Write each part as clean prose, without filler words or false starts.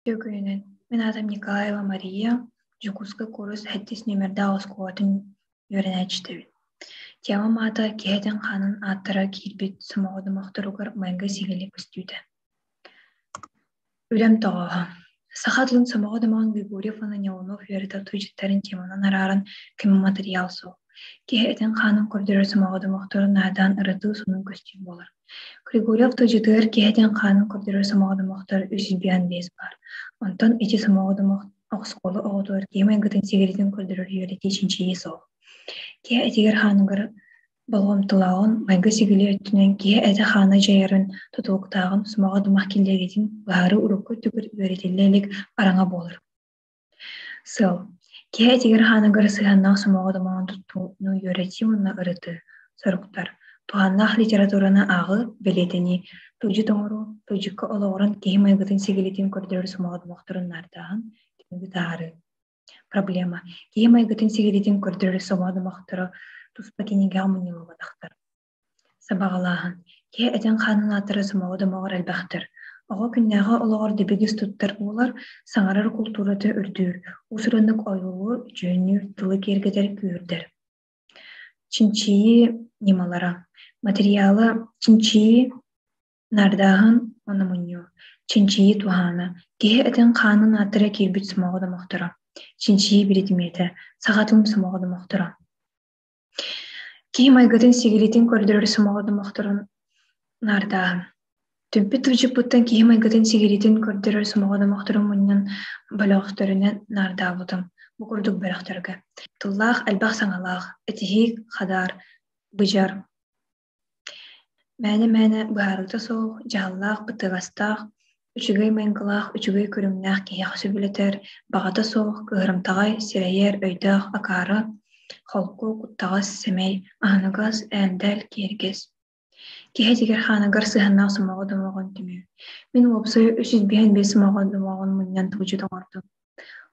Үтүө күнүнэн! Мин аатым Николаева Мария, Дьокуускай куорат сэттис нүөмэрдээх оскуолатын үөрэнээччитэбин. Темам аата киһи этин-хаанын ааттара киирбит сомоҕо домохторугар майгы-сигили көстүүтэ. Үлэм тоҕооһо. Саха тылын сомоҕо домоҕун Григорьев уонна Неонов үөрэтэр тылдьыттарын теманан арааран көмө матырыйаал суох. Киһи этин-хаанын көрдөрөр сомоҕо домохтору наадаан ырытыы сонун көстүү буолар. Григорьев тылдьытыгар киһи этин-хаанын көрдөрөр сомоҕо домохтор 305 баар. Онтон ити сомоҕо домох оскуола оҕотугар киһи майгытын сигилитин көрдөрөр үөрэтии чинчийии суох. Киһи этигэр-хааныгар болҕомтолооҕун, майгы-сигили өттүнэн киһи этэ-хаана дьайарын, тутулуктааҕын сомоҕо домох киллэриитин быһаарыы урукку өттүгэр үөрэтиллэ илик араҥа буолар. Сыал: киһи этигэр-хааныгар сыһыаннаах сомоҕо домоҕун туттууну үөрэтии уонна ырытыы. Соруктар: туһааннаах литератураны ааҕыы, бэлиэтэнии, тылдьыт оҥоруу, тылдьыкка олоҕуран киһи майгытын-сигилитин көрдөрөр сомоҕо домохторун наардааһын, түмүгү таһаарыы. Проблема: киһи майгытын-сигилитин көрдөрөр сомоҕо домохторо туспа кинигэҕэ мунньуллубатахтар. Сабаҕалааһын: киһи этин-хаанын ааттара сомоҕо домоҕор элбэхтэр. Оҕо күннээҕи олоҕор дэбигис туттар буолар, саҥарар култуурата үрдүүр, уус-ураннык ойуулуур, дьүһүннүүр, тылы киэргэтэр, күүһүрдэр. Чинчийии ньымалара: материалы чинчийии, наардааһын уонна мунньуу. Чинчийии туһаана: киһи этин-хаанын ааттара киирбит сомоҕо домохторо. Чинчийии биридимиэтэ: саха тылын сомоҕо домохторо. Киһи майгытын-сигилитин көрдөрөр сомоҕо домохторун наардааһын. Түмпүт тылдьыппыттан киһи майгытын-сигилитин көрдөрөр сомоҕо домохторун мунньан бөлөхтөрүнэн наардаабытым. Бу курдук бөлөхтөргө: тыллаах элбэх саҥалаах, этиһии, хадаар, быдьар, Мээнэ-мээнэ быһаарыыта суох, дьаһаллаах, бытыгастаах, үчүгэй майгылаах, үчүгэй көрүҥнээх киһиэхэ сөбүлэтэр, баҕата суох, кыыһырымтаҕай, сирэйэр, өйдөөх, акаары, холку, куттаҕас, сэмэй, аһыныгас, ээлдэл, киэргэс. Киһи этигэр-хааныгар сыһыаннаах сомоҕо домоҕун түмүү. Мин уопсайа 355 сомоҕо домоҕун мунньан тылдьыт оҥордум.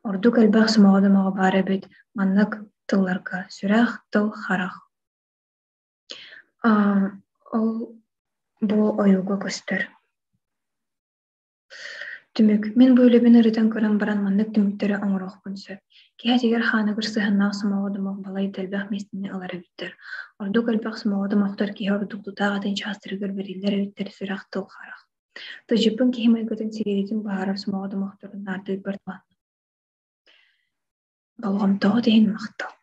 Ордук элбэх сомоҕо домоҕо баар эбит маннык тылларга: сүрэх, тыл, харах. Ол бу ойууга көстөр. Түмүк. Мин бу үлэбин ырытан көрөн баран маннык түмүктэри оҥоруохпун сөп. Киһи этигэр-хааныгар сыһыаннаах сомоҕо домох балай да элбэх миэстэни ылар эбиттэр. Ордук элбэх сомоҕо домохтор киһи ордук тутаах атын чаастарыгар бэриллэр эбиттэр сүрэх, тыл, харах. Тыдьыппын киһи майгытын сигилитин быһаарар сомоҕо домохторун наардыырбар туһанным. Болҕомтоҕут иһин махтал.